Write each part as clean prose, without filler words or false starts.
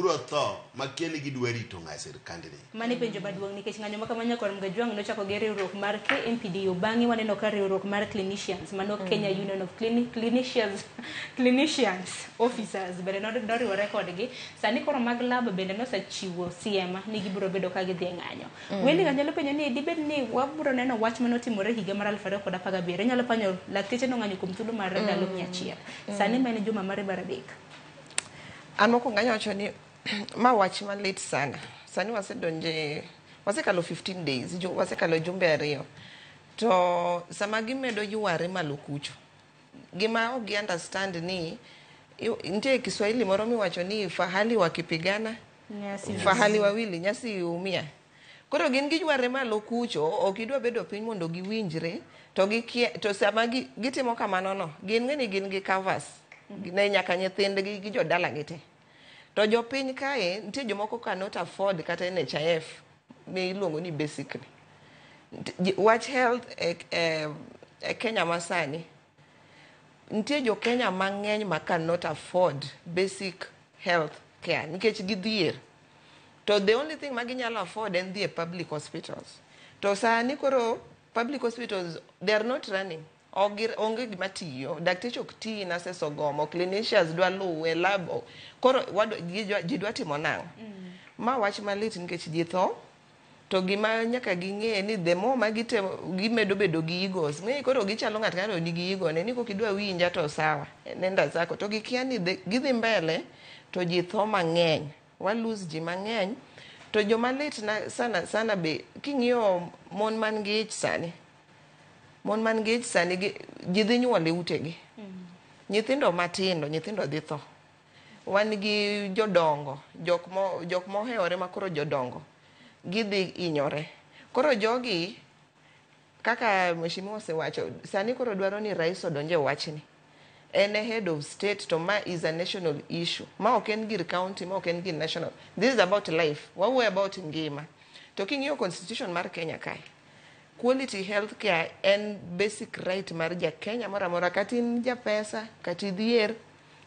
Bro tho makia ni gidwa rito ng'a e sirkandni. Mano e penjo maduong' nikech ng'anyo ma kama Nyakwar Mgajwang' nochako gi riwruok mar KMPDU. Bang'e waneno ka riwruok mar clinicians, mano Kenya Union of Clinicians Officers bende noriwore kodgi. Sani koro mag lab bende nosechiwo siem ni gibiro bedo ka gidhi e ng'anyo. Willy anyalo penjo ni dibed ni wabiro neno wach manotimore higa mar 2017. Inyalo panyo lakteche nong'anyo kuom thuolo mar ndalo 100. Sani ma en juma mar 3. An mokwongo anyalo wacho ni ma wach malit sana. Sani wasedonje, wasekalo 15 days, wasekalo jumbe 2. To sama gimedo yware malo kucho, gima ok gi understand ni nitie Kiswahili moro miwacho ni fahali wakipigana Nyasi fahali wawili nyasi umia. Koro gin giyware malo kucho, ok gidwa bedo piny mondo giwinjre, to gikia, to sama gitimo kamano no, gin ng'e ni gin gi covers ne nyaka nyithindgi gi jodala gi te. To jopiny kae, nitie jomoko cannot afford kata NHIF miluongo ni basic ni. Wach health e Kenya masani, nitie jo Kenya mang'eny ma cannot afford basic health care nikech gidhier. To the only thing ma ginyalo afford en dhi e public hospitals. To sani koro public hospitals, they are not running. Onge gima tiyo. Dakteche ok ti, nurses ogomo, clinicians dwa luwe, lab. Koro ji dwa timo nang'o? Ma wach malit nikech ji tho. To gima nyaka ging'e ni the more ma gitemo, gimedo bedo gi egos. Ng'e koro gichalo ng'at ng'ato nigi ego ne ni kok idwa winja to sawa. Nenda zako. To gikia ni gidhi mbele to ji tho mang'eny. Wa lose ji mang'eny. To joma lit na sana sana be king'iyo mon man gi ich sani. Mon man gi ich sani ji dhi nyuol e utegi. Nyithindo matindo, nyithindo dhi tho. Wan gi jodongo, jok mohewore ma koro jodongo. Gidhi hinyore. Koro jogi, kaka mheshimiwa osewacho, sani koro dwaro ni rais odonje e wachni. En e head of state to ma is a national issue. Ma ok en gir county, ma ok en gir national. This is about life. Wawuoyo about ngima. To king'iyo constitution mar Kenya kae, quality health care en basic right mar ja Kenya moro amora, kata in japesa, kata idhier.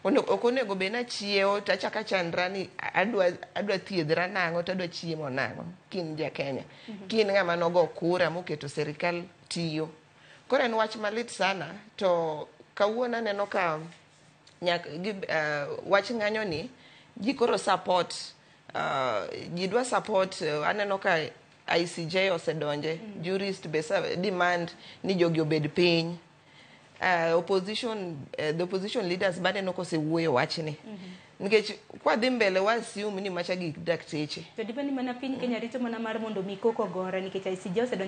Ok onego bed ni achiewo to achako achandra ni adwa thiedhra nang'o to adwa chiemo nang'o kin ja Kenya. Kin ng'ama nogo kura moketo sirikal tiyo. Koro en wach malit sana to kawuono aneno ka wach ng'anyo ni ji koro support, ji dwa support, aneno ka ICJ osedonje, jurist be demand ni jogi obed piny. The opposition leaders baneno kosewuoyo wachni. Nikech kwadhi mbele wa assume ni macha gik dakteche. To dibed ni mana piny Kenya rito mana mar mondo mi koko gore nikech ICJ osedonjo.